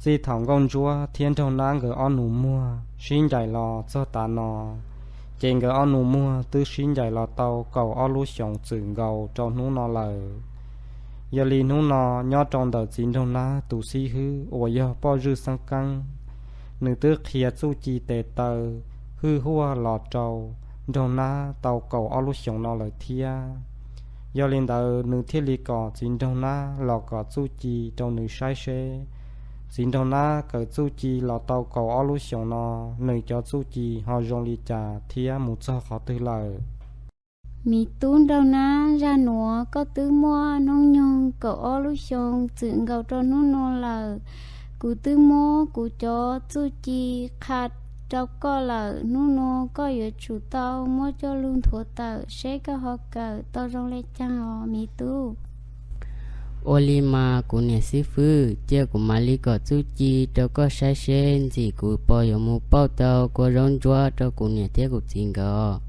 Txij thaum Nkauj Ntsuab thiab Nraug Nab nkawd ob nus muag sib ncaim los txog tav no, ces nkawd ob nus muag twb sib ncaim los tau kaum ob lub xyoos txwm nkaus rau hnub no lawm. Yog li hnub no nyob rau ntawm txiv Nraug Nab tus xib hwb uas yog Poj Zwj Xeeb Keeb, nws twb qhia txuj ci tes taw hwj huaj los rau Nraug Nab tau kaum ob lub xyoos no lawm thiab. Yog li ntawd nws thiaj li kom txiv Nraug Nab los kom txuj ci rau nws saib seb txiv Nraug Nab kawm txuj ci los tau kaum ob lub xyoos no, nws cov txuj ci ho zoo li cas thiab mus txog qhov twg lawm. Miv tub Nraug Nab, zaj nuav koj twb muaj hnub nyoog kaum ob lub xyoos txwm nkaus rau hnub nuav lawm. Kuv twb muab kuv cov txuj ci qha rau koj lawm. Hnub nuav koj yuav tsum tau muab coj lug nthuav tawm seb koj ho kawm tau zoo le caag os miv tub. Ua li mas kuv niam xib fwb, cia kuv mam li kom txuj ci rau koj saib seb ntxim kuv puas yuav mus pauj tau kua zaub ntsuab rau kuv niam thiab kuv txiv nkawd.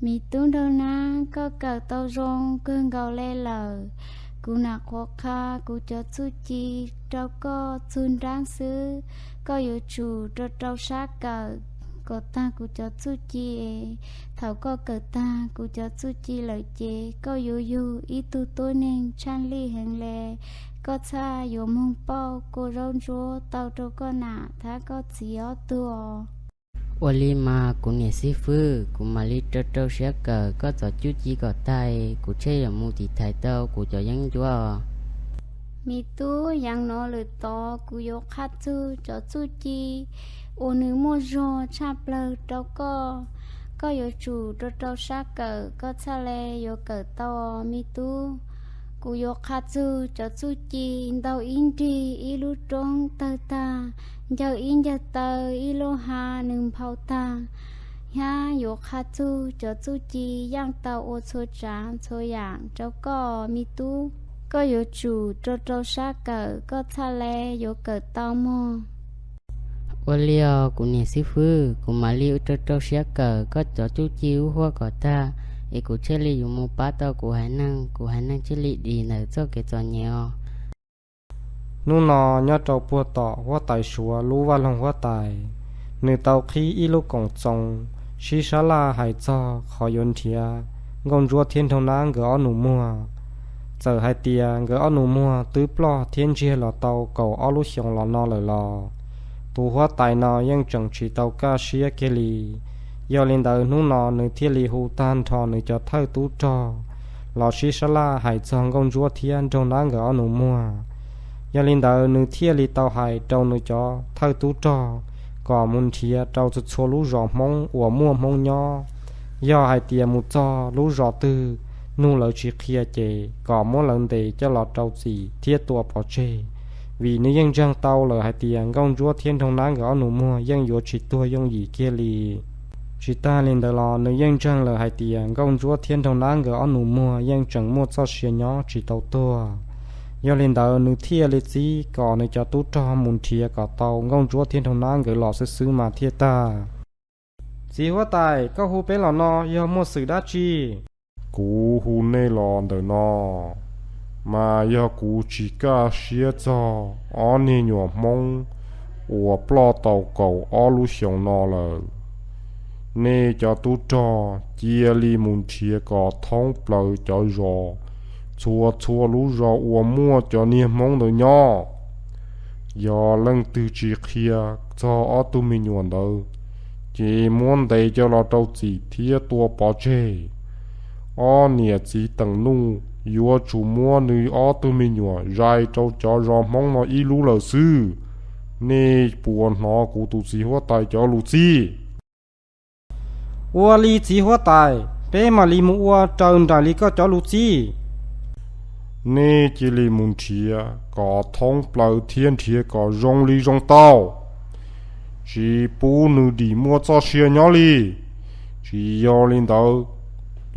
Miv tub Nraug Nab, koj kawm tau zoo kawg nkaus le lawm. Kuv nam qhuav qha kuv cov txuj ci rau koj txug nraab xwb, koj yuav tsum rau rau sab kawm kom taag kuv cov txuj ci. Thaum koj kawm taag kuv cov txuj ci lawm ces koj yuav yug ib tug tuab neeg tshaj lij heev le. Koj txhaj yuav moog pauj kua zaub ntsuab tau rau koj nam thab koj txiv ob tug os. Ua li mas kuv niam xib fwb, kuv mam li rau rau siab kawm koj cov txuj ci kom taag, kuv thiaj yuav mus tiv thaiv tau kuv cov yeeb ncuab. Miv tub, yav nuav lawm tod kuv yuav qha txug cov txuj ci uas nws muaj zog tshaj plawg rau koj. Koj yuav tsum rau rau sab kawm koj txhaj le yuav kawm tau os miv tub. Kuv yuav qha txug cov txuj ci ntau ib nrig ib lub roob tawg taag, ncaws ib ncaws taw ib lub hav nws nphau taag, hab yuav qha txug cov txuj ci yaaj tau ua txhua tsaav txhua yaam rau koj miv tub. Koj yuav tsum rau rau sab kawm koj txhaj le yuav kawm tau mog. Ua li os kuv niam xib fwb, kuv mam li rau rau siab kawm koj cov txuj ci ub huaj kom taag, es kuv thiaj li yuav mus pab tau kuv haiv neeg, kuv haiv neeg thiaj li dim ntawm txoj kev txom nyem os. Hnub no nyob rau puag tom huab tais Suav lub vaj loog huab tais, nws tau qhib ib lub koom txoos sib sab laj hais txog qhov yuav nrhiav Nkauj Ntsuab thiab Nraug Nab nkawd ob nus muag. Txawm hais tias nkawd ob nus muag twb ploj thiab ntsiag los tau kaum ob lub xyoos los no lawm los tus huab tais no yeej tseem tsis tau kaj siab kiag li. Yog li ntawd hnub no nws thiaj li hu tag nrho nws cov thawj tub rog los sib sab laj hais txog Nkauj Ntsuab thiab Nraug Nab nkawd ob nus muag. Yog li ntawd nws thiaj li tau hais rau nws cov thawj tub rog kom mus nrhiav rau txhua txhua lub zos Hmoob uas muaj Hmoob nyob. Yog hais tias mus txog lub zos twg nug lawv tsis qhia ces kom muab lawv ntes coj los rau txim thiab tua pov tseg, vim nws yeej ntseeg tau lawm hais tias Nkauj Ntsuab thiab Nraug Nab nkawd ob nus muag yeej yuav tsis tuag yooj yim kiag li. Tsis tag li ntawd los nws yeej ntseeg lawm hais tias Nkauj Ntsuab thiab Nraug Nab nkawd ob nus muag yeej tseem muaj txoj sia nyob tsis tau tuag. Yog li ntawd nws thiaj li txib kom nws cov tub rog mus nrhiav kom tau Nkauj Ntsuab thiab Nraug Nab nkawd los xwb xwb mas thiaj tag. Txiv huab tais, koj hu peb los no yog muaj xwm dab tsi? Kuv hu nej los ntawm no mas yog kuv tsis kaj siab txog ob niag nyuam Hmoob uas ploj tau kaum ob lub xyoos no lawm. Nej cov tub rog cia li mus nrhiav kom thoob plaws cov zos, txhua txhua lub zos uas muaj cov niag Hmoob ntawd nyob. Yog leej twg tsis qhia txog ob tug me nyuam ntawd, ces muab ntes coj los rau txim thiab tua pov tseg. Ob niam txiv teem nuj yuav tsum muab nws ob tug me nyuam zais rau cov zos Hmoob no ib lub lawm xwb. Nej puas hnov kuv tus txiv huab tais cov lus txib? Ua li txiv huab tais, peb mam li mus ua raws nraim li koj cov lus txib. Nej cia li mus nrhiav kom thoob plaws thiab nrhiav kom zoo li zoo tau, tsis pub nws dim muaj txoj sia nyob li. Tsis yog li ntawd,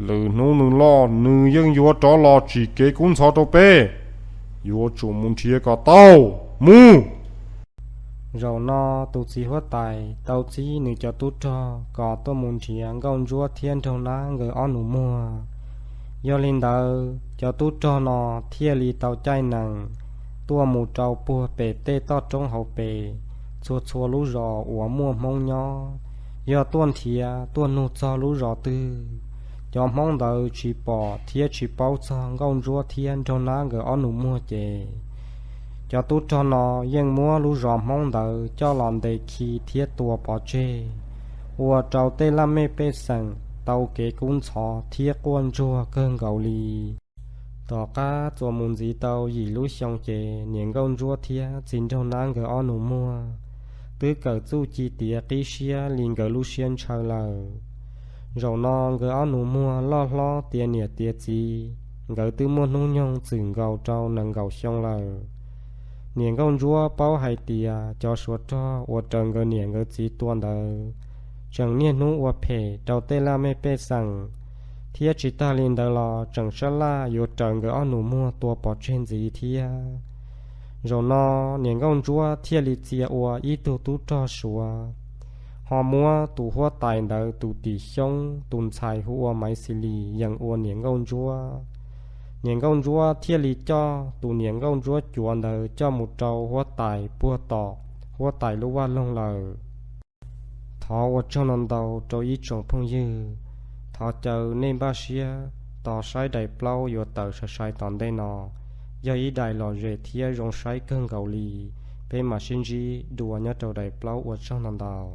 lwm hnub nws loj nws yeej yuav rov los tsim kev kub ntxhov rau peb. Yuav tsum mus nrhiav kom tau. Mus! Zaum no tus txiv huab tais tau txib nws cov tub rog kom tuaj mus nrhiav Nkauj Ntsuab thiab Nraug Nab nkawd ob nus muag. Yog li ntawd cov tub rog no thiaj li tau caij nees tuaj mus rau puag pem tej toj roob hauv pes, txhua txhua lub zos uas muaj Hmoob nyob. Yog tuaj nrhiav tuaj nug txog lub zos twg, cov Hmoob ntawd tsis pom thiab tsis paub txog Nkauj Ntsuab thiab Nraug Nab nkawd ob nus muag ces cov tub rog no yeej muab lub zos Hmoob ntawd coj los ntes khi thiab tua pov tseg, ua rau tej laj mej pej xeem tau kev kub ntxhov thiab quaj ntsuag kawg nkaus li. Tom qab txuas mus ntxiv tau yim lub xyoo ces niam Nkauj Ntsuab thiab txiv Nraug Nab nkawd ob nus muag twb kawm txuj ci tiav qib siab li nkawd lub siab ntshaw lawm. Zaum no nkawd ob nus muag loj hlob tiav niam tiav txiv, nkawd twb muaj hnub nyoog txwm nkaus rau nees nkaum xyoo lawm. Niam Nkauj Ntsuab paub hais tias cov Suav rog uas raws nkawd niam nkawd txiv tua ntawd tseem niaj hnub ua phem rau tej laj mej pej xeem, thiab tsis tag li ntawd los tseem sab laj yuav raws nkawd ob nus muag tua pov tseg ntxiv thiab. Zaum no niam Nkauj Ntsuab thiaj li txia ua ib tug tub rog Suav, ho muab tus huab tais ntawd tus tim xyoob tus ntxhais hu ua Maiv Xis Lis yees ua niam Nkauj Ntsuab. Niam Nkauj Ntsuab thiaj li coj tus niam Nkauj Ntsuab cuav ntawd coj mus rau huab tais puag tom huab tais lub vaj loog lawm. Thov ua tsaug no ntau rau ib tsoom phooj ywg. Thov caw nej npaj siab tos saib daim plaub yuav tawm sai sai tom ntej no, yog ib daim lom zem thiab zoo saib kawg nkaus li. Peb mam sib ntsib dua nyob rau daim plaub, ua tsaug no ntau.